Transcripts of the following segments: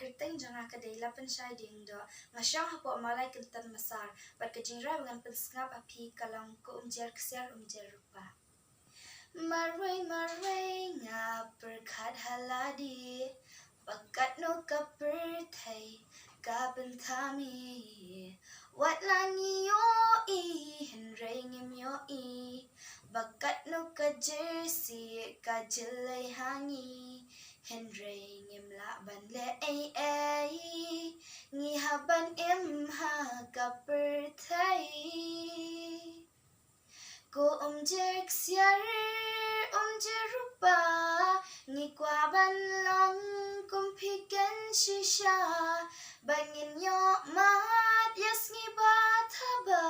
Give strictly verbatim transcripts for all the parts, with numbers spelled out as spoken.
Kyrteng jong nga ka dei Lapynshai Diengdoh, nga shong hapoh Mawlai Kynton Massar, bad ka jingrwai ba ngan pynsngap ha phi ka long Ko Umjer Ksiar Umjer Rupa. Marwei marwei nga pyrkhat ha lade, ba katno ka pyrthei ka bynta me. Wat la ngi ïohi hynrei ngim ïohi, ba katno ka jyrsieh ka jyllei ha ngi, hynrei ngim lah ban leh ei ei. Ngi hap ban im ha ka pyrthei. Ko Umjer Ksiar Umjer Rupa, ngi kwah ban long kum phi ken shisha, ba ngin ïoh mad ïa sngi ba thaba,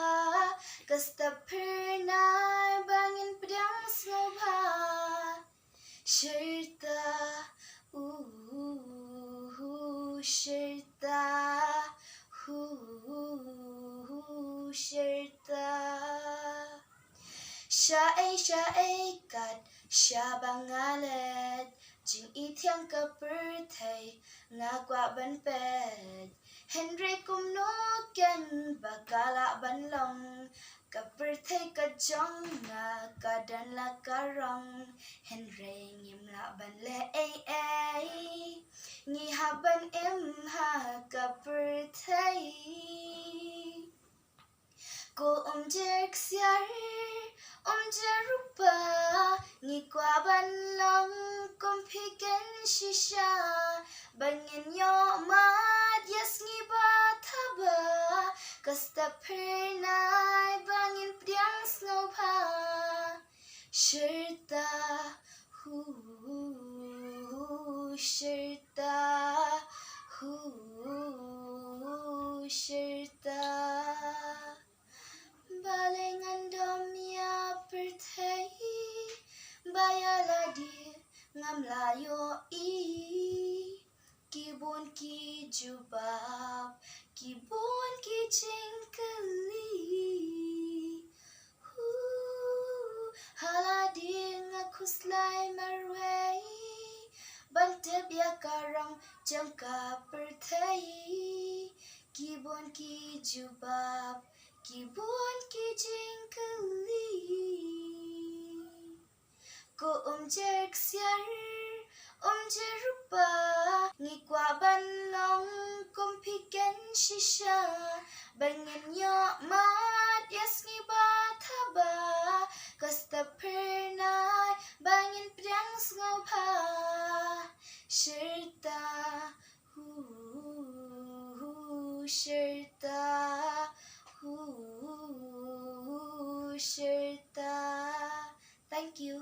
ka step phyrnai ba ngin pdiang sngewbha. Shirta, uh, uh, uh, shirta, uh, uh, uh, shirta. Shaei shaei kat shaba nga leit, jingithiang ka pyrthei nga kwah ban peit. Hynrei kumno ken ba ka lah ban long, ka pyrthei ka jong nga ka don la ka rong, hynrei ngim lah ban leh ei ei. Ngi hap ban im ha ka pyrthei. Ko Umjer Ksiar Umjer Rupa, ngi kwah ban long kum phi ken shisha, ba ngin ïoh mad ïa sngi ba thaba, ka step phyrnai ba ngin pdiang sngewbha. Shirta, uh, uh, uh, shirta, uh, uh, uh, shirta. Balei ngan dom ïa pyrthei, ba ïa lade ngam lah ïohi. Ki bun ki jubab, ki bun ki jingkylli. Hu, ha lade nga khuslai marwei, ban tip ïa ka rong jong ka pyrthei. Ki bun ki jubab, ki bun ki jingkylli. Ko Umjer Ksiar Umjer Rupa, ngi kwah ban long kum phi ken shisha, ba ngin ïoh mad ïa sngi ba thaba, ka step phyrnai ba ngin pdiang sngewbha. Shirta, uh, uh, uh, shirta, uh, uh, uh, shirta. Thank you.